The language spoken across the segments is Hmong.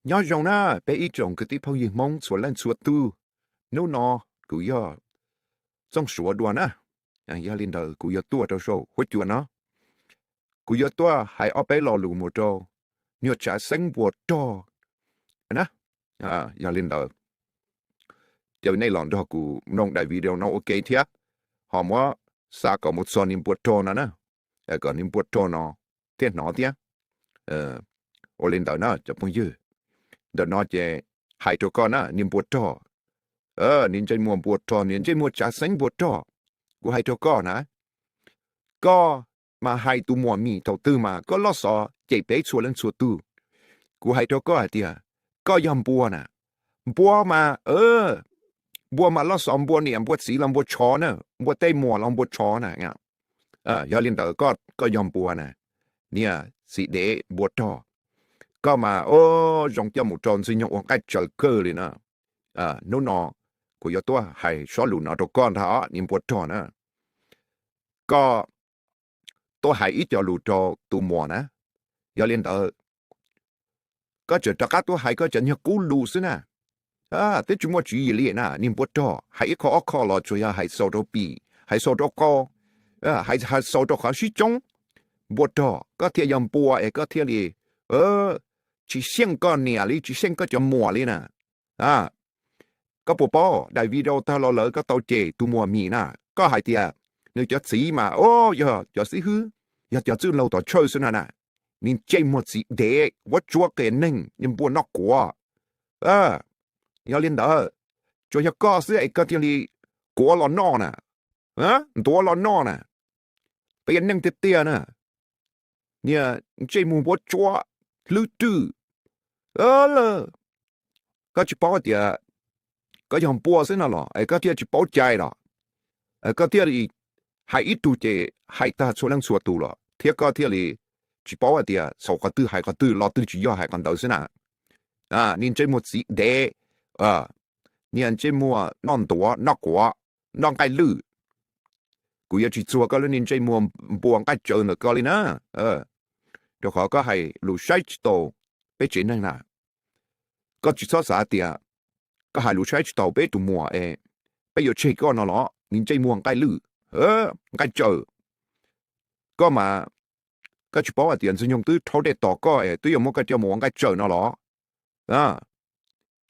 Nyob zoo na peb ib tsoom kwv tij phooj ywg Hmoob txhua leej txhua tus. Hnub no kuv yog Txooj Suav dua na. Yog li ntawd kuv yuav tuaj rau saum huab cua no, kuv yuav tuaj hais ob peb lo lus mus rau nyuag tsav xeeb npua rog na. Yog li ntawd, caw nej los nrog kuv mloog daim video no ua ke thiab, ho muab xa kom mus txog niag npua rog no na, kom niag npua rog no thiaj hnov thiab. Ua li ntawd na cov phooj ywg, ntawm no ces hais rau koj na niag npua rog, niag ntsej muag npua rog, niag ntsej muag tsav xeeb npua rog, kuv hais rau koj na, koj mas hais tus muam Mim thaum twg mas koj loj xov cem peb txhua leej txhua tus. Kuv hais rau koj hais tias koj yog npua na, npua mas, npua mas loj xov npua niam npua txiv los npua tshov na, npua tej muam los npua tshov na. Yog li ntawd koj yog npua na, niag txiv dev npua rog, koj mas o, zoo coj mus rau Ntxwg Nyoog ua nqaij tsaws kawg li na. Hnub no kuv yuav tuaj hais sob lus no rau koj ntag niag npua rog na. Koj tuaj hais ib co lus rau tus muam na, yog li ntawd koj tseem rov qab tuaj hais koj cov nyuag qub lus xwb na. Twb tsis muaj tswv yim li na niag npua rog, hais ib qho ob qho los tsuas yog hais xaus rau pim, hais xaus rau qau, hais xaus rau qhov sib tsoob. Npua rog, koj thiaj yog npua es koj thiaj li tsis xyeej koj niam li, tsis xyeej koj cov muam li na. Koj puas paub daim video tag los lawm koj tau cem tus muam Mim na, koj hais tias nws cov txiv mas o, yog cov xib hwb, yog cov txwj laug tom church xwb no na. Niag ntsej muag txiv dev vuab tsuab qias neeg, niag npua noj quav. Yog li ntawd, tsuas yog koj xwb es koj thiaj li quav los noj na, ntuav los noj na, qias neeg tiag tiag na. Niag ntsej muag vuab tsuab hlwb rwj. Koj tsis paub tias koj yog npua xwb no los es koj thiaj tsis paub cai los? Koj thiaj li hais ib tug ces hais tag txhua leej txhua tus los thiab koj thiaj li tsis paub hais tias xaus qhov twg hais qhov twg, lo twg tsis yog hais qhov ntawd xwb na. Niag ntsej muag txiv dev, niag ntsej muag noj ntuav noj quav, noj nqaij lwj. Kuv yuav tsis txuag koj lub niag ntsej muag npua nqaij tsaws ntawm koj li na, rau qhov koj hais lus saib tsis taus peb tsev neeg na. Koj tsis txhob xav tias koj hais lus saib tsis taus peb tus muam es peb yuav tseg koj no los niag ntsej muag nqaij lwj, nqaij tsaws. Koj mas, koj tsis paub hais tias Ntxwg Nyoog twb rhaub dej tos koj es twb yuav muab koj coj mus ua nqaij tsaws no los?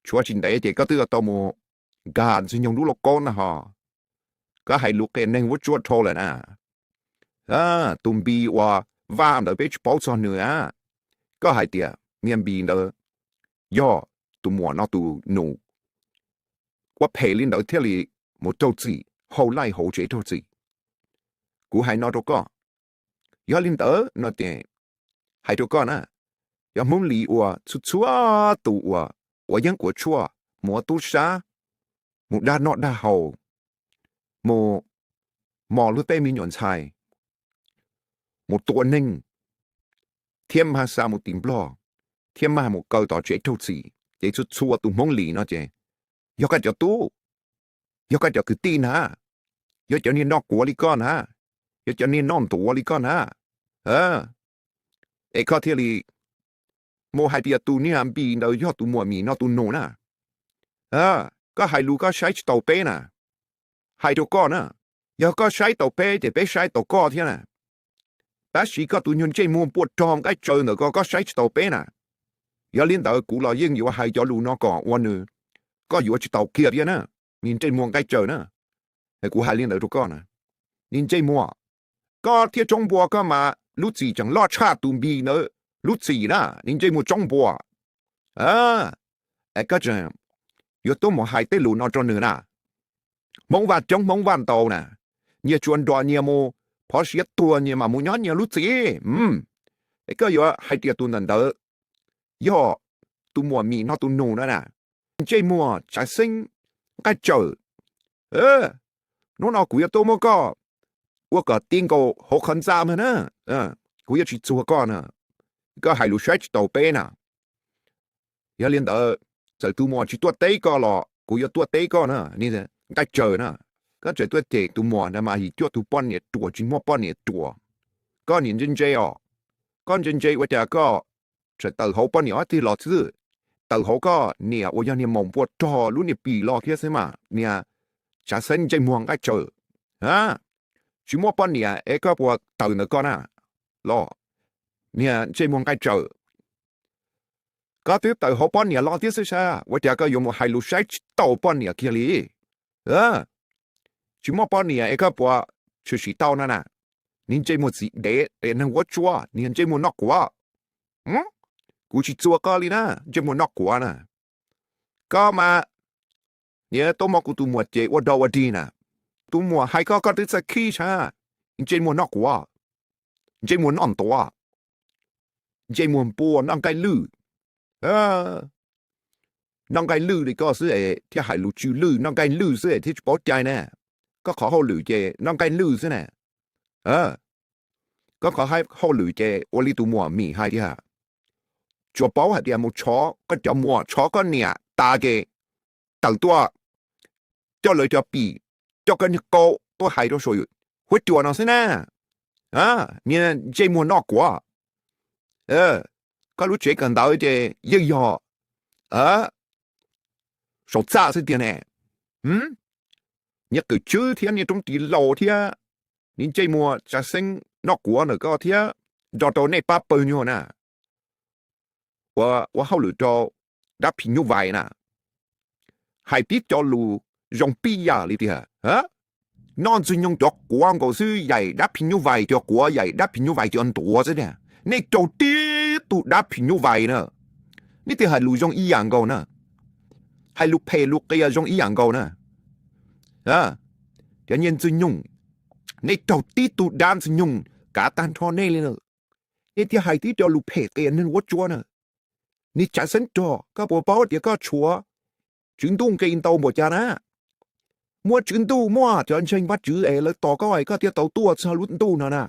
Tshuav tsis ntev ces koj twb yuav tau mus nkag Ntxwg Nyoog lub lauj kaub na ho. Koj hais lus qias neeg vuab tsuab dhau lawm na. Tus Npis uas Vaj ntawd peb tsis paub txog nws a. Koj hais tias niag Npis ntawd yog tus muam no tus nus, ua phem li ntawd thiaj li mus raug txim, hau laij hauv tsev raug txim. Kuv hais no rau koj. Yog li ntawd no ces hais rau koj na, cov Hmoob Lis uas txhua txhua tus uas quav yeeb quav tshuaj, mus ua tub sab, mus dag noj dag haus, mus mos luag tej me nyuam ntxhais, mus tua neeg, thiab mag xa mus tim Nplog, thiab mag mus kaw tom tsev raug txim, ces txhua txhua tus Hmoob Lis no ces yog koj cov tub, yog koj cov kwv tij na, yog cov niag noj quav li koj na, yog cov niag noj ntuav li koj na. Es koj thiaj li mus hais tias tus niag Npis ntawd yog tus muam Mim no tus nus na. Koj hais lus koj saib tsis taus peb na. Hais rau koj na, yog koj saib taus peb ces peb saib taus koj thiab na. Tab sis koj tus nyuag ntsej muag npua rog nqaij tsaws ntawm koj, koj saib tsis taus peb na. Yog li ntawd kuv los yeej yuav hais cov lus no kom ua nws, koj yuav tsis taus kiag thiab na, niag ntsej muag nqaij tsaws na. Kuv hais li ntawd rau koj na, niag ntsej muag, koj thiaj tsoob npua koj mas lub txim tseem loj tshaj tus Npis ntawd lub txim na, niag ntsej muag tsoob npua. Es koj tseem yuav tuaj mus hais tej lus no rau nws na. Hmoob Vaj coob Hmoob Vaj ntau na, nyias tsuas nrog nyias mus phov siav tuag nyias mam mus nyob nyias lub txim. Es koj yuav hais tias tus ntawm ntawd yog tus muam Mim no tus nus no na, ntsej muag tsav xeeb nqaij tsawm. Hnub no kuv yuav tuaj muab koj ua kom ti nkaus hauv qhov ntxa mas na, kuv yuav tsis txuag koj na. Koj hais lus saib tsis taus peb na. Yog li ntawd, txawm tus muam tsis tuaj teb koj los kuv yuav tuaj teb koj na, nqaij tsawm na. Koj tseem tuaj cem tus muam na mas yim cuaj tus poj niam ruam tsis muaj poj niam ruam. Koj niam ntse ntse os, koj ntse ntse ua cas koj tseem tawm hauv poj niam ob teg los xwb. tawm hauv koj niam uas yog niag maum npua rog lub niag pim los thiab xwb mas niag Tsav Xeeb ntsej muag nqaij tsawm. Tsis muaj poj niam es koj puas tawm ntawm koj na los? Niag ntsej muag nqaij tsawm, koj twb tawm hauv poj niam los thiab xwb sas ua cas koj yuav mus hais lus saib tsis taus poj niam kiag li? Tsis muaj poj niam es koj puas tshwm sim tau no na? Niag ntsej muag txiv dev, niag neeg huab tsuab, niag ntsej muag noj quav. Kuv tsis txuag koj li na, ntsej muag noj quav na. Koj mas, niag tuaj muab kuv tus muam ces ua dog ua dig na. Tus muam hais koj koj twb txawj khib sas, ntsej muag noj quav, ntsej muag noj ntuav, ntsej muag npua noj nqaij lwj. Noj nqaij lwj li koj xwb es thiaj hais lus tsw lwj, noj nqaij lwj xwb es thiaj tsis paub cai na. Koj qhov hauj lwm ces noj nqaij lwj xwb na. Koj qhov hauj lwm ces ua li tus muam mim hais tiag, tsuas paub hais tias mus tshov koj cov muam tshov koj niam tas ces tawm tuaj coj lawv cov pim, coj koj niag qau tuaj hais rau saum huab cua no xwb na. Niag ntsej muag noj quav, koj lub tsev kawm ntawv ces yeej yog saum txaj xwb tiag ne. Niag qwm tswb thiab niag roob ris laus thiab niag ntsej muag Tsav Xeeb noj quav ntawm koj thiab nrog rau nej pab pawg nyuag na, ua hauj lwm rau dab phim nyuj vais na. Hais tib co lus zoo pib yam li tiag, noj Ntxwg Nyoog cov quav nkaus xwb yaim dab phim nyuj vais cov quav, yaim dab phim nyuj vais cov ntuav xwb tiag. Nej raug tib tug dab phim nyuj vais na, nej thiaj hais lus zoo ib yam nkaus na, hais lus phem lus qias zoo ib yam nkaus na. Cov niag Ntxwg Nyoog, nej raug tib tug dab Ntxwg Nyoog kav tag nrho nej li na, nej thiaj hais tib co lus phem qias neeg huab tsuab na. Niag Tsav Xeeb Rog, koj puas paub tias koj tshuav Tswv Ntuj nqi ntau npaum cas na? Muaj Tswv Ntuj, muaj cov ntseeg Vajtswv es lawv tos koj es koj thiaj tau tuaj txog lub ntuj no na.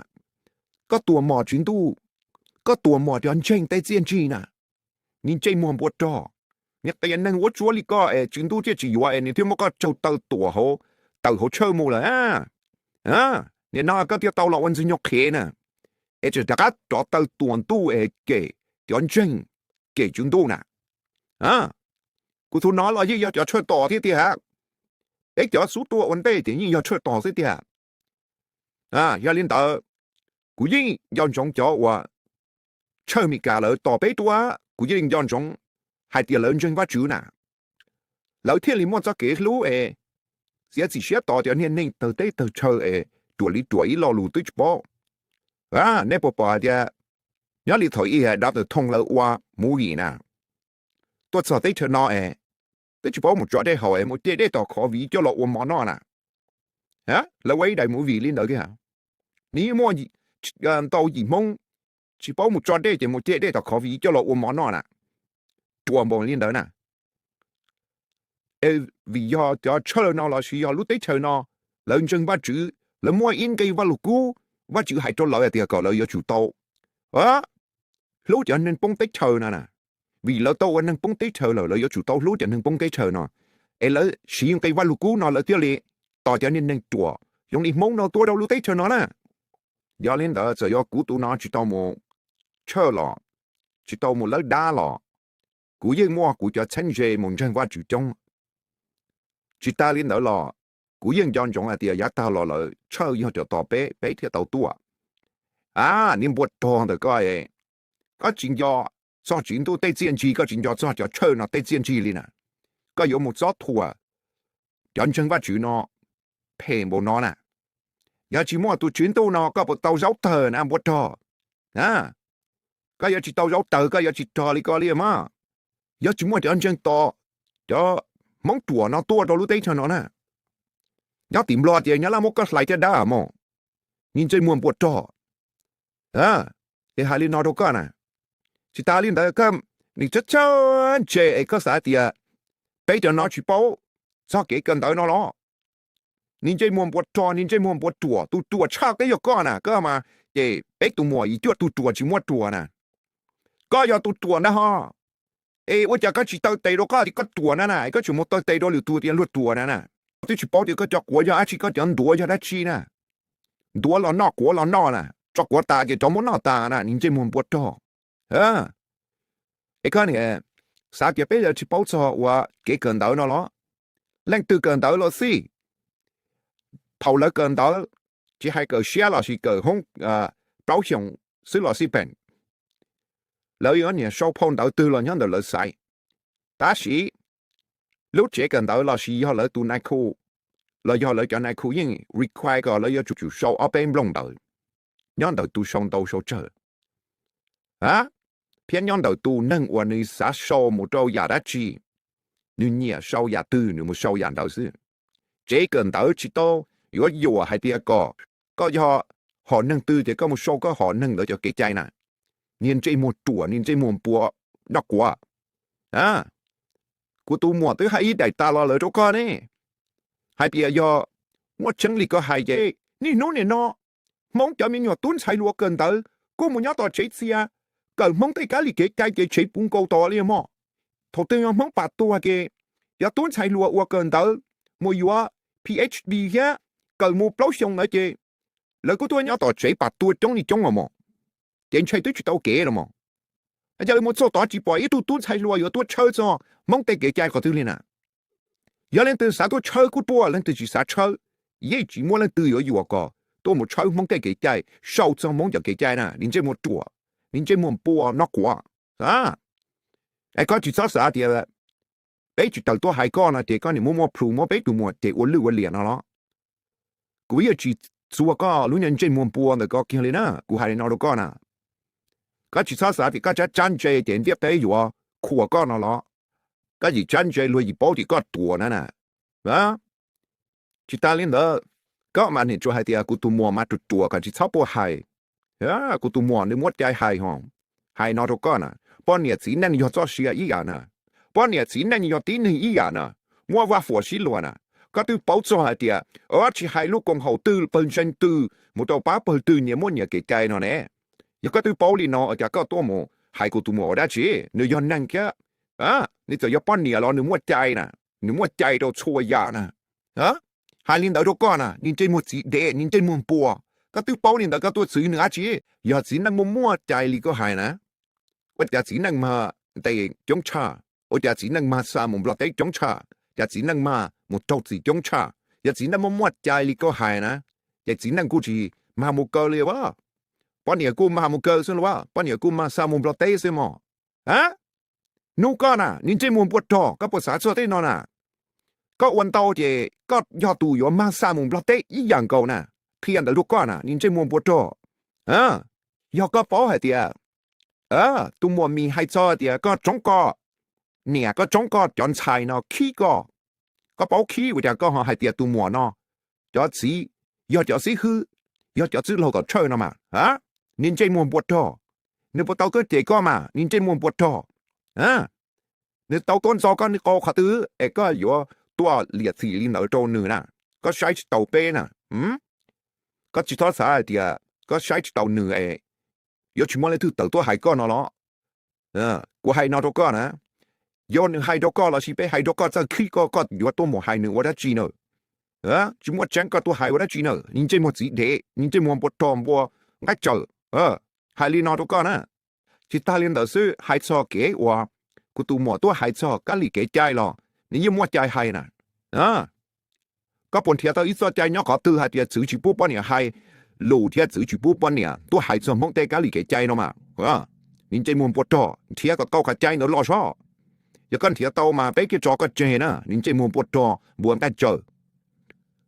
Koj tuam mom Tswv Ntuj, koj tuam mom cov ntseeg tej txiaj ntsig na. Niag ntsej muag npua rog, niag qias neeg huab tsuab li koj es Tswv Ntuj thiaj tsis yuav es nws thiaj muab koj tsaug taw tuam hauv, tawm hauv tshawj mus lawm. Nim no koj thiaj tau los ua Ntxwg Nyoog qhev na, es tseem rov qab rov taw tuam ntuj es kem cov ntseeg, kem Tswv Ntuj na. Kuv tus no los yeej yog cov tshawj tos thiab tiag. Peb cov xub tuaj ua ntej ces yeej yog tshawj tos xwb tiag. Yog li ntawd, kuv yeej nco ntsoov cov uas tshawj Meskas lawv tos peb tuaj, kuv yeej nco ntsoov hais tias lawv ntseeg Vajtswv na. Lawv thiaj li muaj txoj kev hlub es txiav txim siab tos cov niag neeg tawg teb tawg chaw es ruam li ruam ib lo lus twb tsis paub. Nej puas pom hais tias nyob li thaum ub Doctor Thoom lawv ua movie na, tuaj txog teb chaws no es twb tsis paub mus tso dej haus es mus ce dej tom khov viv coj los ua mov noj na. Lawv ua ib daim movie li ntawd tiag. Nws yeej muaj ntau yim Hmoob tsis paub mus tso dej ces mus ce dej tom khov viv coj los ua mov noj na. Ruam npaum li ntawd na. Es vim yog cov tshawj no lossis yog lub teb chaws no, lawv ntseeg Vajtswv, lawv muaj ib nqe Vajluskub, Vajtswv hais rau lawv hais tias kom lawv yuav tsum tau hlub cov neeg poob teb chaws no na. Vim lawv tau ua neeg poob teb chaws lawm, lawv yuav tsum tau hlub cov neeg poob teb chaws no. Es lawv siv nqe Vajluskub no lawv thiaj li tos cov niag neeg ruam zoo li Hmoob no tuaj rau lub teb chaws no na. Yog li ntawd txawm yog kuv tus no tsis tau mus tshawj los, tsis tau mus lawb dab los, kuv yeej muaj kuv cov txheeb ze mus ntseeg Vajtswv coob. Tsis tas li ntawd los kuv yeej nco ntsoov hais tias yav tag los lawv tshawj yog cov tos peb, peb thiaj tau tuaj. A, niag npua rog ntawm koj, koj tsis nco txog Tswv Ntuj tej txiaj ntsig, koj tsis nco txog cov tshawj no tej txiaj ntsig li na. Koj yuav mus txob thuam cov ntseeg Vajtswv no phem npaum no na. Yog tsis muaj tus Tswv Ntuj no koj puas tau zaub tawg na npua rog? Koj yuav tsis tau zaub tawg, koj yuav tsis rog li ko li mas. Yog tsis muaj cov ntseeg tos, cov Hmoob ruam no tuaj rau lub teb chaws no na, nyob tim Nplog ces nyab laj muab koj hlais caj dab mos, niag ntsej muag npua rog. Es hais li no rau koj na, tsis tas li ntawd koj nim txhob txhob ntse es koj xav tias peb cov no tsis paub txog kev kawm ntawv no los? Niag ntsej muag npua rog, niag ntsej muag npua ruam, tus ruam tshaj twb yog koj na, koj mas ces peb tus muam yim cuaj tus ruam tsis muaj ruam na. Koj yog tus ruam ntag ho. Es ua cas koj tsis taw tes rau koj tias koj ruam na na, koj tseem mus taw tes rau lwm tus tias luag ruam na na? Twb tsis paub tias koj cov quav yog dab tsi, koj cov ntuav yog dab tsi na. Ntuav los noj, quav los noj na, tso quav tas ces rov muab noj tas na, niag ntsej muag npua rog. Es koj niam, Xav tias peb yuav tsis paub txog ua kev kawm ntawv no los? Leej twg kawm ntawv los xij, thaum lawv kawm ntawv, tsis hais kawm siab lossis kawm hoob plaub xyoos xwb los xij peem, lawv yuav niam sau phau ntawv twg los nyob ntawm lawv xaiv. Tab sis lub tsev kawm ntawv lossis yog lawv tus nai khu, los yog lawv cov nai khu yeej require kom lawv yuav tsum tsum sau ob peb nplooj ntawv nyob ntawm tus sau ntau sau tsawg, thiab nyob ntawm tus neeg uas nws xav sau mus rau yam dab tsi, nws nyiam sau yam twg nws mus sau yam ntawd xwb. Tsev kawm ntawv tsis tau yuav yuam hais tias kom koj yog hom neeg twg ces koj mus sau koj hom neeg ntawd cov kev cai na. Niag ntsej muag ruam, niag ntsej muag npua noj quav. Kuv tus muam twb hais ib daim tas los lawm rau koj ne, hais tias yog muaj tseeb li koj hais ces niaj hnub nim no Hmoob cov me nyuam tub ntxhais hluas kawm ntawv kuj mus nyob tom tsev txias, kawm Hmoob tej kab li kev cai ces tsev puv nkaus tod li mog. Thaum twg yog Hmoob pam tuag ces cov tub ntxhais hluas uas kawm ntawv mus yuav PhD thiab kawm mus plaub xyoo ntawd ces lawv kuj tuaj nyob tom tsev pam tuag coob li coob los mog. Ces ntshai twb tsis tau kev los mog. Yog li mus txog tod tsis pom ib tug tub ntxhais hluas yuav tuaj tshawb txog Hmoob tej kev cai qhov twg li na. Yog leej twg xav tuaj tshawb kuj tuaj, leej twg tsis xav tshawb, yeej tsis muaj leej twg yuav yuam kom tuaj mus tshawb Hmoob tej kev cai, sau txog Hmoob cov kev cai na, niag ntsej muag ruam, niag ntsej muag npua noj quav. Es koj tsis txhob xav tias peb tsis tawm tuaj hais koj no ces koj niam muab muaj plhus muab peb tus muam ces ua lwj ua liam no los. Kuv yeej tsis txuag koj lub niag ntsej muag npua ntawm koj kiag li na, kuv hais li no rau koj na. Koj tsis txhob xav tias koj tsab tsab ntse ces ntiaj teb yuav khuam koj no los. Koj yim tsab ntse luag yim paub tias koj ruam na na. Tsis tas li ntawd, koj mas niam tsuas hais tias kuv tus muam mas ruam ruam kom tsis txhob puaj hais. Kuv tus muam nws muab cai hais ho. Hais no rau koj na, poj niam txiv neej yog txoj sia ib yam na. Poj niam txiv neej yog tib neeg ib yam na, muaj vaj huam sib luag na. Koj twb paub txog hais tias tsis hais lub koom haum twg pawg ntseeg twg mus rau pab pawg twg nyias muaj nyias kev cai no ne. Yog koj twb paub li no cas koj tuaj mus hais kuv tus muam ua dab tsi? Nws yog neeg thiab, nws txawm yog poj niam los nws muaj cai na, nws muaj cai rau txhua yam na. Hais li ntawd rau koj na, niag ntsej muag txiv dev, niag ntsej muag npua. Koj twb paub li ntawd koj tuaj txwv nws dab tsi? Yog txiv neej muaj muaj cai li koj hais na, ua cas txiv neej mag ntes coob tshaj? Ua cas txiv neej mag xa mus Nplog teb coob tshaj? Cas txiv neej mag mus raug txim coob tshaj? Yog txiv neej muaj muaj cai li koj hais na, ces txiv neej kuj tsis mag mus kaw li as. Poj niam kuj mag mus kaw xwb los as, poj niam kuj mag xa mus Nplog teb xwb mog. Hnub koj na, niag ntsej muag npua rog, koj puas xav txog tej no na? Koj ua ntau ces koj yog tus yuav mag xa mus Nplog teb ib yam nkaus na. Qhia ntawd rau koj na, niag ntsej muag npua rog. Yog koj paub hais tias tus muam mis hais txog tias koj tsoob koj, niam koj tsoob koj cov ntxhais no khib koj, koj paub khib ua cas koj ho hais tias tus muam no cov txiv yog cov xib hwb, yog cov txwj laug kom tshawj no mas. Niag ntsej muag npua rog, nws puas tau tuaj cem koj mas niag ntsej muag npua rog? Nws tau tuaj ntxo koj niag qau qhov twg es koj yuav tuaj liam txim li ntawd rau nws na? Koj saib tsis taus peb na. Koj tsis txhob xav hais tias koj saib tsis taus nws es yuav tsis muaj leej twg tawm tuaj hais koj no los. Kuv hais no rau koj na, yog nws hais rau koj lossis peb hais rau koj txawj khib koj, koj yuav tuaj mus hais nws ua dab tsi na? Tsis muaj tseeb koj tuaj hais ua dab tsi na, niag ntsej muag txiv dev, niag ntsej muag npua rog npua nqaij tsawm. Hais li no rau koj na. Tsis tag li ntawd xwb, hais txog kev uas kuv tus muam tuaj hais txog kab lis kev cai los nws yeej muaj cai hais na. Koj puas nrhiav tau ib txoj cai nyob qhov twg hais tias txwv tsis pub poj niam hais lus thiab txwv tsis pub poj niam tuaj hais txog Hmoob tej kab lis kev cai no mas? Niag ntsej muag npua rog, nrhiav kom tau qhov cai ntawd los sob. Yog koj nrhiav tau mas peb thiaj tso koj tseg na, niag ntsej muag npua rog npua nqaij tsawm.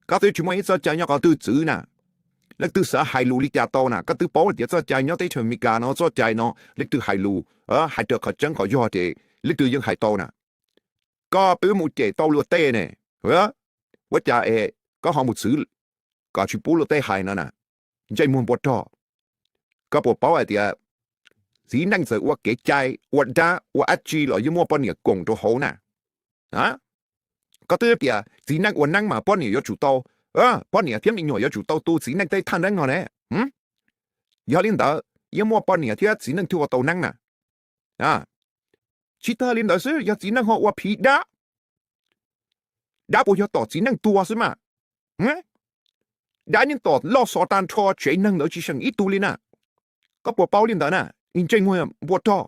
Koj twb tsis muaj ib txoj cai nyob qhov twg txwv na. Leej twg xav hais lus li cas tau na, koj twb paub hais tias txoj cai nyob teb chaws Amelikas no, txoj cai no leej twg hais lus, hais raws qhov tseeb qhov yog ces leej twg yeej hais tau na. Koj twb mus cem tau luag tej ne, ua cas es koj ho mus txwv kom tsis pub luag tej hais no na? Ntsej muag npua rog, koj puas paub hais tias txiv neej txawm ua kev cai, ua dab, ua dab tsi los yeej muaj poj niam koom rau hauv na? Koj twb tias txiv neej ua neeb mas poj niam yuav tsum tau, poj niam thiab me nyuam yuav tsum tau tu txiv neej tej thaj neeb no ne. Yog li ntawd yeej muaj poj niam thiab txiv neej thiaj ua tau neeb na. Tsis tag li ntawd xwb, yog txiv neej ho ua phiv dab, dab puas yog tom txiv neej tuag xwb mas? Dab yeej tom loj xov tag nrho tsev neeg ntawd tsis seem ib tug li na. Koj puas paub li ntawd na, niag ntsej muag npua rog?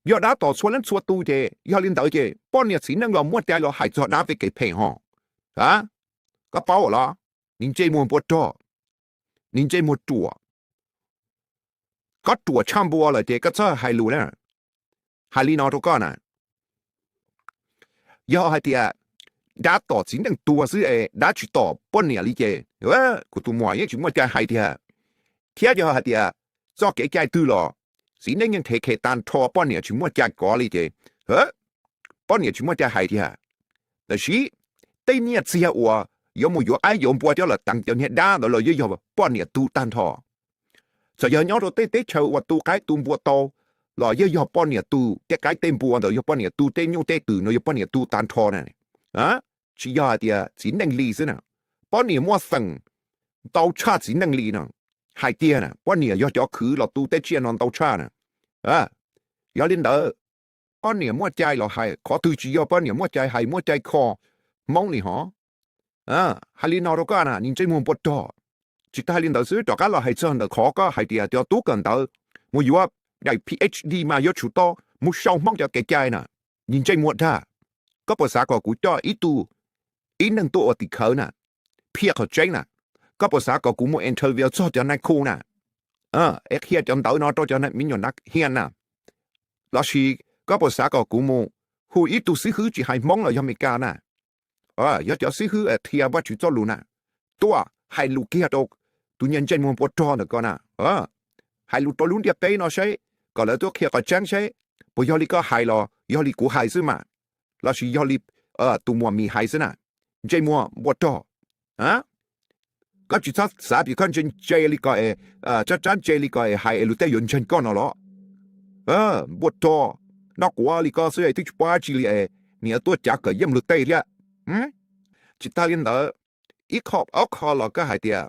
Yog dab tom txhua leej txhua tus ces yog li ntawd ces poj niam txiv neej los muaj cai los hais txog dab tej kev phem ho. A, koj paub los? Niag ntsej muag npua rog, niag ntsej muag ruam, koj ruam tshaj npua lawm ces koj txhob hais lus na. Hais li no rau koj na, yog hais tias dab tom txiv neej tuag xwb es dab tsis tom poj niam li ces kuv tus muam yeej tsis muaj cai hais tiag. Thiab yog hais tias txoj kev cai twg los txiv neej yeej thev khe tag nrho, poj niam tsis muaj cai kov li ces poj niam tsis muaj cai hais tiag. Tab sis tej nyiaj txiag uas yuav mus yuav qaib yuav npua coj los teev cov niag dab ntawd los yeej yog poj niam tu tag nrho. Txawm yog nyob rau tej teb chaws uas tu qaib tu npua tau los yeej yog poj niam tu, tej qaib tej npua ntawd yog poj niam tu, tej nyuj tej twm no yog poj niam tu tag nrho na. Tsis yog hais tias txiv neej li xwb na, poj niam muaj xeem ntau tshaj txiv neej li no. Hais tiag na, poj niam yog cov khwv los tu tej tsiaj no ntau tshaj na. Yog li ntawd, poj niam muaj cai los hais, qhov twg tsis yog poj niam muaj cai hais muaj cai kho Hmoob li hov. Hais li no rau koj na, niag ntsej muag npua rog. Tsis tas li ntawd xwb, rov qab los hais txog ntawm qhov koj hais tias cov tub kawm ntawv mus yuav daim PhD mas yuav tsum tau mus sau Hmoob cov kev cai na. Niag ntsej muag dag, koj puas xav kom kuv coj ib tug, ib neeg tuaj ua tim khawv na, qhia qhov tseeb na? Koj puas xav kom kuv mus interview txog cov nais khu na, es qhia cov ntawv no rau cov me nyuam nav hias na? Lossis koj puas xav kom kuv mus hu ib tug xib hwb tsis hais Hmoob los yog Meskas na, yog cov xib hwb qhia Vajtswv txoj lus na, tuaj hais lus kiag rau tus niag ntsej muag npua rog ntawm koj na, hais lus rau lub ntiaj teb no seb, kom lawv tuaj qhia qhov tseeb seb puas yog li koj hais los yog li kuv hais xwb mas, lossis yog li tus muam mis hais xwb na? Ntsej muag npua rog, koj tsis txhob xav tias koj ntse ntse li ko es, tsab tsab ntse li ko es hais es luag tej yuav ntseeg koj no los? Npua rog, noj quav li koj xwb es twb tsis paub dab tsi li es niam tuaj cav kawm yeej luag tej thiab. Tsis tas li ntawd, ib qho ob qho los koj hais tias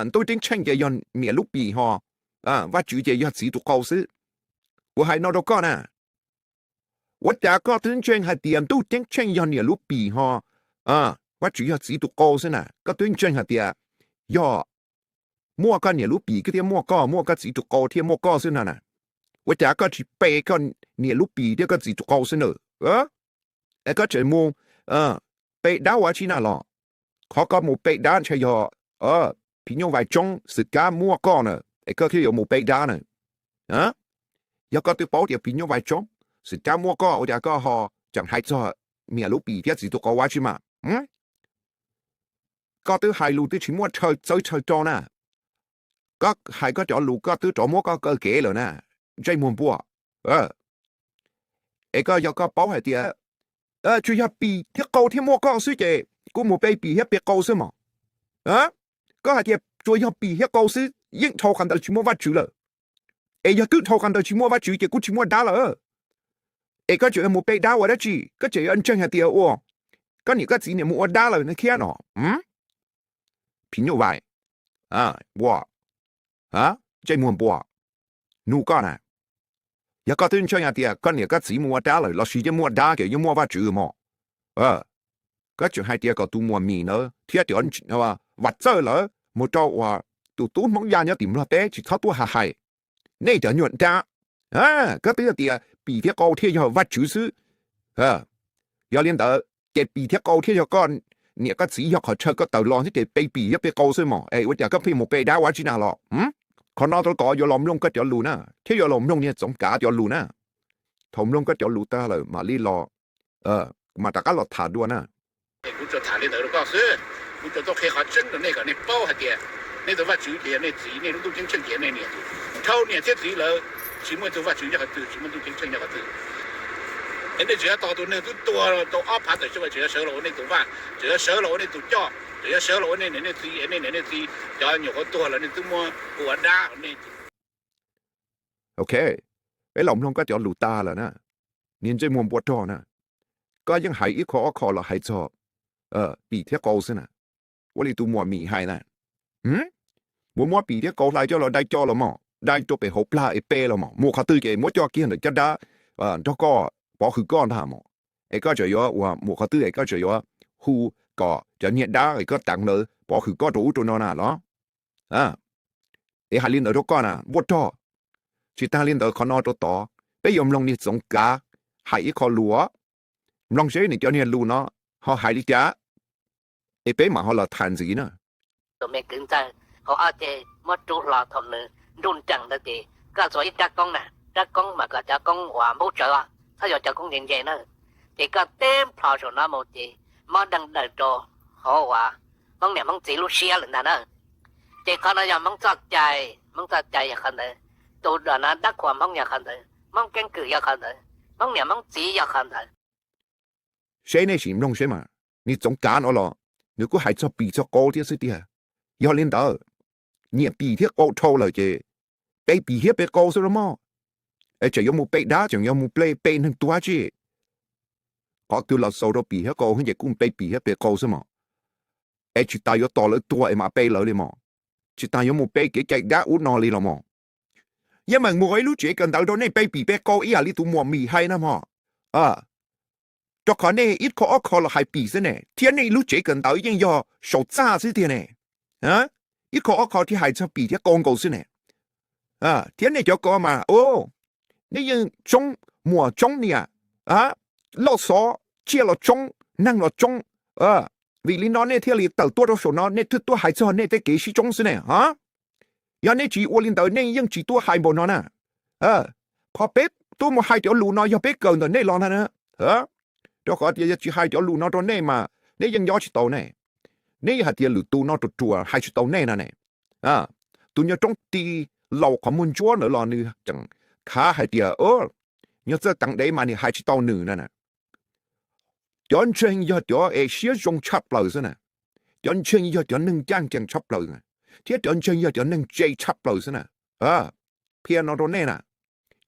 ntuj ceeb tsheej ces yog niam lub pim ho, Vajtswv ces yog txiv tus qau xwb. Kuv hais no rau koj na, ua cas koj twb ntseeg hais tias ntuj ceeb tsheej yog niam lub pim ho, Vajtswv yog txiv tus qau xwb na? Koj twb ntseeg hais tias yog muaj koj niam lub pim thiaj muaj koj, muaj koj txiv tus qau thiaj muaj koj xwb no na. Ua cas koj tsis pe koj niam lub pim thiab koj txiv tus qau xwb na? Es koj tseem mus pe dab ua dab tsi na los? Qhov koj mus pe dab ntshai yog phim nyuj vais tsoob xwm kab muaj koj na, es koj thiaj yuav mus pe dab na. Yog koj twb paub tias phim nyuj vais tsoob xwm kab muaj koj, ua cas koj ho tseem hais txog niam lub pim thiab txiv tus qau ua dab tsi mas? Koj twb hais lus twb tsis muaj txawj txhawj rau na. Koj hais koj cov lus koj twb rov muab koj kaw kev lawm na, ntsej muag npua. Es koj, yog koj paub hais tias tsuas yog pim thiab qau thiaj muaj koj xwb ces kuv mus pe pim thiab pe qau xwb mog. Koj hais tias tsuas yog pim thiab qau xwb yeej dhau qhov ntawd tsis muaj Vajtswv lawm. Es yog twb dhau qhov ntawd tsis muaj Vajtswv ces kuj tsis muaj dab lawm. Es koj tseem yuav mus pe dab ua dab tsi? Koj tseem yuav ntseeg hais tias ua koj niam koj txiv niam mus ua dab lawm no thiab no? Phim nyuj vais, npua, ntsej muag npua, nug koj na, yog koj twb ntseeg hais tias koj niam koj txiv mus ua dab lawm lossis yeej muaj dab ces yeej muaj Vajtswv mog. Koj tseem hais tias kom tus muam mis ntawd thiab cov vam txawj lawm mus rau uas tus tub Hmoob ya nyob tim Nplog teb tsis txhob tuaj hais hais. Nej cov nyuag dab, koj twb hais tias pim thiab qau thiaj yog Vajtswv xwb. Yog li ntawd ces pim thiab qau thiaj yog koj niam koj txiv yog qhov chaw koj tawm los xwb ces pe pim thiab pe qau xwb mog. Es ua cas koj pheej mus pe dab ua dab tsi na los? Qhov no rau kom yuav los mloog koj cov lus na, thiab yuav los mloog niag Txoov Kav cov lus na. Thaum mloog koj cov lus tag lawm mam li los, kuv mam rov qab los tham dua na. Kuv tsuas tham li ntawd rau koj xwb, kuv tsuas tuaj qhia qhov tseeb rau nej kom nej paub hais tias nej tus Vajtswv ces yog nej txiv, nej lub ntuj ceeb tsheej ces yog nej niam. Dhau niam thiab txiv lawm, tsis muaj tus Vajtswv nyob qhov twg, tsis muaj ntuj ceeb tsheej nyob qhov twg. Es nej tseem yuav tos tus neeg twb tuag tau ob phav tawm tsam tseem yuav sawv los ua nej tus vaj, tseem yuav sawv los ua nej tus coj, tseem yuav sawv los ua nej niam nej txiv, es nej niam nej txiv cov nyuam qhuav tuag lawm nej twb muab ua dab nej. Ok, peb los mloog koj cov lus tag lawm na, niag ntsej muag npua rog na, koj yeej hais ib qho ob qho los hais txog pim thiab qau xwb na. Ua li tus muam mis hais na, mus muab pim thiab qau hlais coj los dai co los mog, dai rau pem hauv plag es pe los mog, mus qhov twg ces muab coj kiag ntawm caj dab nrog koj pov hwm koj ntag mog. Es koj tseem yuav ua mus qhov twg es koj tseem yuav hu kom cov niag dab es koj teev ntawd pov hwm koj rau ub rau no na los? Es hais li ntawd rau koj na npua rog, Tsis tas li ntawd qhov no rau tod, peb yuav mloog niag Txoov Kav hais ib qho lus, mloog seb nws cov niag lus no ho hais li cas, es peb mam ho los tham ntxiv na. Tus me kwv ntxawg hauv ob ceg muab rub hlo thaum nws nruj nreem ntawd ces koj txua ib rab koob na, rab koob mas kom cov koob uas npub tsawv os, txhob yuav cov koob ntse ntse na. Ces koj teb plho saum no mus ces mob deeg daws rau hauv uas Hmoob niam Hmoob txiv lub siab lawm ntag na. Ces qhov no yog Hmoob txoj cai, Hmoob txoj cai yog qhov ntawd, tus dab qhuas Hmoob yog qhov ntawd, Hmoob keeb kwm yog qhov ntawd, Hmoob niam Hmoob txiv yog qhov ntawd. Seb nej sim mloog seb mas, niag Txoov Kav no los nws kuj hais txog pim txog qau thiab xwb tiag. Yog li ntawd, nyiam pim thiab qau dhau lawm ces pe pim thiab pe qau xwb los mog. Es tseem yuav mus pe dab, tseem yuav mus pe, pe neeg tuag tsi. Qhov twg los xaus rau pim thiab qau ces kuj pe pim thiab pe qau xwb mog. Es tsis tas yuav tos lawv tuag es mam pe lawv li mog. Tsis tas yuav mus pe kev cai dab ub no li los mog. Yeej meem muaj ib lub tsev kawm ntawv rau nej pe pim pe qau ib yam li tus muam Mim hais no mog. Rau qhov nej ib qho ob qho los hais pim xwb ne, thiab nej lub tsev kawm ntawv yeej yog saum txaj xwb tiag ne. Ib qho ob qho thiaj hais txog pim thiab qau nkaus xwb ne. Thiab nej cov ko mas, nej yeej tsoob muam tsoob niam, loj xov, tsiaj los tsoob, neeg los tsoob. Vim li no nej thiaj li tawm tuaj rau saum no, nej thiaj tuaj hais txog nej tej kev sib tsoob xwb ne. Yog nej tsis ua li ntawd nej yeej tsis tuaj hais npaum no na. Qhov peb tuaj mus hais cov lus no yog peb kawm ntawm nej los ntag na. Rau qhov tias yog tsis hais cov lus no rau nej mas nej yeej nyob tsis tau ne. Nej yeej hais tias lwm tus no ruam ruam hais tsis tau nej no ne. Tus nyuag roob ti laus qhov muag ntsuab ntawd los nws tseem khav hais tias nyuag txawj teev dev mas nws hais tsis tau nws no na. Cov ntseeg yog cov es siab zoo tshaj plaws xwb na. Cov ntseeg yog cov neeg ncaj ncees tshaj plaws na, thiab cov ntseeg yog cov neeg ntse tshaj plaws xwb na. Qhia no rau nej na,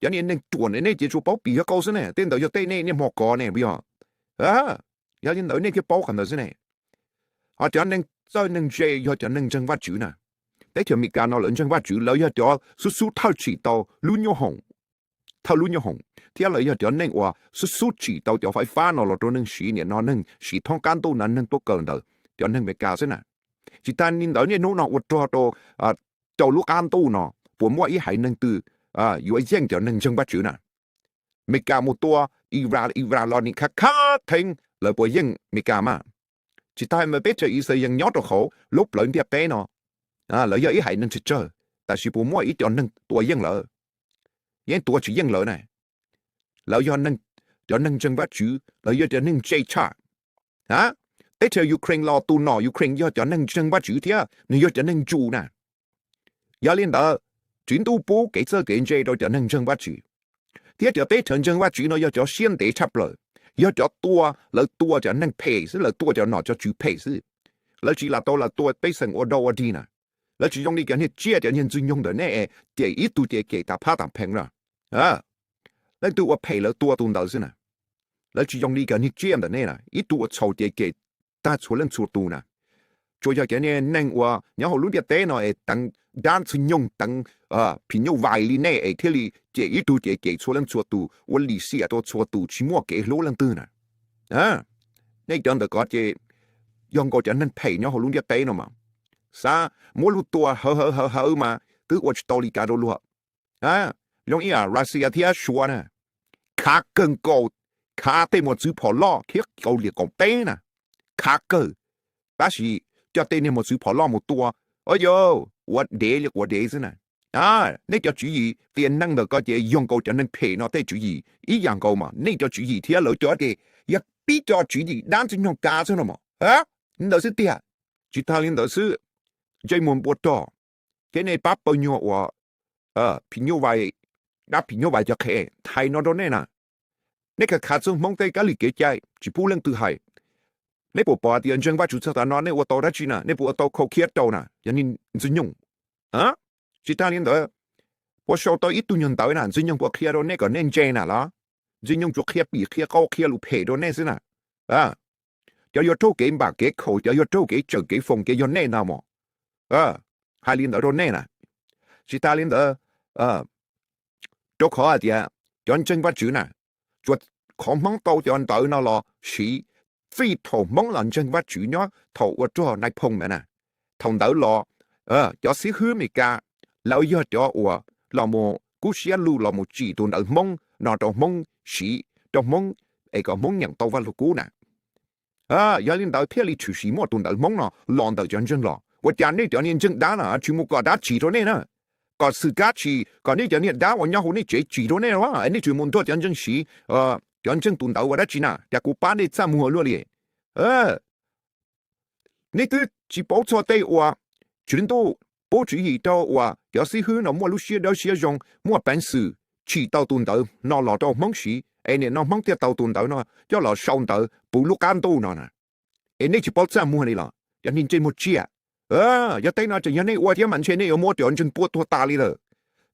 cov niag neeg ruam ne nej ces tsuas paub pim thiab qau xwb ne, tej ntawd yog tej nej niaj hmo kov ne puas yog? Yog li ntawd nej thiaj paub qhov ntawd xwb ne. Ho cov neeg txawj neeg ntse yog cov neeg ntseeg Vajtswv na. Teb chaws Amelikas no lawv ntseeg Vajtswv, lawv yog cov xub xub thawj tsim tau lub nyoob hoom, thawj lub nyoob hoom, thiab lawv yog cov neeg uas xub xub tsim tau cov faiv fab no los rau neeg siv, nim no neeg siv thoob qab ntuj no neeg tuaj kawm ntawm cov neeg Amelikas xwb na. Tsis tas li ntawd niaj hnub no ua rog rau rau lub qab ntuj no puas muaj ib haiv neeg twg yuav yeej cov neeg ntseeg Vajtswv na? Amelikas mus tua Iran, Iran los nim khav khav theeb, lawv puas yeej Amelikas mas? Tsis tas mas peb tsev Yixalayees nyob rau hauv lub plawv ntiaj teb no, lawv yog ib haiv neeg tsawg tsawg, tab sis puas muaj ib co neeg tua yeej lawv? Yeej tua tsis yeej lawv na. Lawv yog cov neeg ntseeg Vajtswv, lawv yog cov neeg ntse tshaj. Teb chaws Ukraine los tus nom Ukraine yog cov neeg ntseeg Vajtswv thiab nws yog cov neeg Jew na. Yog li ntawd, Tswv Ntuj pub kev txawj kev ntse rau cov neeg ntseeg Vajtswv, thiab cov teb chaws ntseeg Vajtswv no yog cov siab ntev tshaj plaws, yog cov tua, lawv tua cov neeg phem xwb, lawv tua cov nom cov tswv phem xwb. Lawv tsis lam tau lam tua pej xeem ua dog ua dig na. Lawv tsis zoo li cov niag tsiaj cov niag ntxwg nyoog ntawm nej es cem ib tug ces cem tas phab tas pheev na. Leej twg ua phem lawv tua tus ntawd xwb na. Lawv tsis zoo li cov niag tsiaj ntawm nej na, ib tug ua txhaum ces cem tag txhua leej txhua tus na. Tsuas yog cov niag neeg uas nyob hauv lub ntiaj teb no es teev dab ntxwg nyoog, teev phim nyuj vais li nej es thiaj li cem ib tug ces cem txhua leej txhua tus, ua lim xiam rau txhua tus, tsis muaj kev hlub leej twg na. Nej cov ntawm ko ces yog nkaus cov neeg phem nyob hauv lub ntiaj teb no mas. Xav muab luag tua hawv hawv hawv hawv mas twb ua tsis tau li cas rau luag. Zoo ib yam Russia thiab Suav na, khav kawg nkaus, khav tej mos txwv phom loj thiab kaus liam qaum teb na, khav kawg. Tab sis coj tej niag mos txwv phom loj mus tua, o yau, ua dev li quav dev xwb na. Nej cov tswv yim tiam neej ntawm ko ces yog nkaus cov neeg phem no tej tswv yim ib yam nkaus mas, nej cov tswv yim thiab lawv cov ces yog tib co tswv yim dab ntxwg nyoog kav xwb no mas. Ntawd xwb tiag. Tsis tas li ntawd xwb, ntsej muag npua rog, thiab nej pab pawg nyuag uas phim nyuj vais, dab phim nyuj vais cov qhev hais no rau nej na. Nej khav khav txog Hmoob tej kab lis kev cai tsis pub leej twg hais. Nej puas pom tias ntseeg Vajtswv txog tav no nej ua tau dab tsi na? Nej puas ua tau khau khiab rau na? Yog niag ntxwg nyoog. Tsis tas li ntawd, puas sau tau ib tug nyuag ntawv na? Ntxwg nyoog puas qhia rau nej kom nej ntse na los? Ntxwg nyoog tsuas qhia pim qhia qau qhia lus phem rau nej xwb na. Cov yuav raug kev npam kev khaum, cov yuav raug kev tsawm kev foom ces yog nej ntag mos. Hais li ntawd rau nej na. Tsis tas li ntawd, rau qhov hais tias cov ntseeg Vajtswv na, tsuas qhov Hmoob tau cov ntawv no los siv txij thaum Hmoob los ntseeg Vajtswv nyob thaum ua rog Nais Phoo ntawd na. Thaum ntawd los cov xib hwb Amelikas lawv yog cov uas los mus kub siab lug los mus tsim tus ntawv Hmoob no rau Hmoob siv, rau Hmoob, es kom Hmoob nyeem tau Vaj Lug Kub na. Yog li ntawd thiaj li tshwm sim muaj tus ntawv Hmoob no los ntawm cov ntseeg los. Ua cas nej cov niag ntseeg dab na tsis mus kom dab tsim rau nej na? Kom xwm kab tsim, kom nej cov niag dab uas nyob hauv nej tsev tsim rau nej los nej tsis mus nrog cov ntseeg siv, cov ntseeg tus ntawv ua dab tsi na? Cas kuv pab nej txaj muag luaj li. Nej twb tsis paub txog tej uas Tswv Ntuj pub tswv yim rau uas cov xib hwb no muaj lub siab dawb siab zoo, muaj peev xwm tsim tau tus ntawv no los rau Hmoob siv, es nim no Hmoob thiaj tau tus ntawv no coj los sau ntawv puv lub qab ntuj no na. Es nej tsis paub txaj muag li los? Cov niag ntsej muag tsiaj, yog tej no tseem yog nej ua thiab mas ntshe nej yuav muab cov ntseeg puab tuag tas li lawm.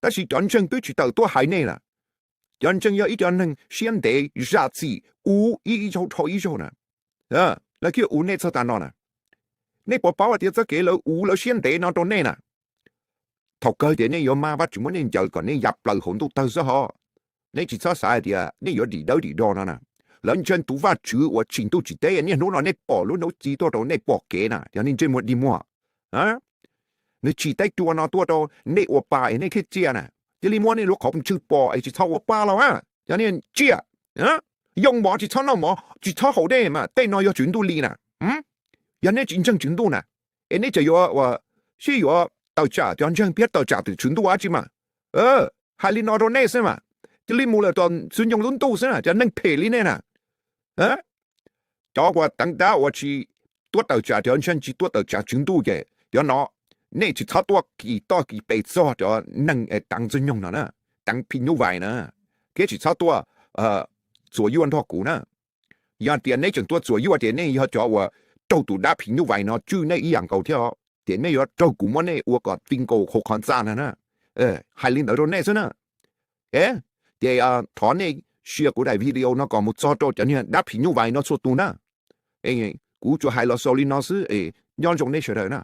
Tab sis cov ntseeg twb tsis tawm tuaj hais nej lawm. Cov ntseeg yog ib cov neeg siab ntev zam txim ua ib zaug dhau ib zaug na. Lawv thiaj ua nej txog tav no na. Nej puas paub hais tias txoj kev lawv ua lawv siab ntev no rau nej na, thaum kawg tias nej yuav mag Vajtswv muab nej ncaws kom nej ya plaws hauv ntuj tawg xwb hos. Nej tsis txhob xav hais tias nej yuav dim dawb dim do no na. Lawv ntseeg tus Vajtswv uas tsim ntuj tsim teb, niaj hnub no nej pom lub hnub ci tuaj rau nej pom kev na, yog nej ntsej muag dig muag. Nws tsim tej cua no tuaj rau nej ua pa es nej thiaj tsiaj na. Cia li muab nej lub qhov ntswg pom es tsis txhob ua pa los a, cov niag tsiaj. Yoo mov tsis txhob noj mov, tsis txhob haus dej mas tej no yog Tswv Ntuj li na. Yog nej tsis ntseeg Tswv Ntuj na, es nej tseem yuav ua, sib yuav tawm tsam cov ntseeg thiab tawm tsam tus Tswv Ntuj dab tsi mas. Hais li no rau nej xwb mas, cia li mus lawm tom Ntxwg Nyoog lub ntuj xwb na, cov neeg phem li nej na. Cov uas teev dab uas tsis tuaj tawm tsam cov ntseeg, tsis tuaj tawm tsam Tswv Ntuj ces cov no nej tsis txhob tuaj kis toj kis pes txog cov neeg teev Ntxwg Nyoog no na, teev phim nyuj vais na, thiab tsis txhob tuaj txuas yuaj nrog kuv na. Yog tias nej tseem tuaj txuas yuaj ces nej yog cov uas raug tus dab phim nyuj vais no tswj nej ib yam nkaus thiab, ces nej yuav raug kuv muab nej ua kom ti nkaus hauv qhov ntxa na na. Hais li ntawd rau nej xwb na. Ces thov nej share kuv daim video no kom mus txog rau cov niag dab phim nyuj vais no txhua tus na. Kuv tsuas hais los xaus li no xwb, nyob zoo nej sawv daws na.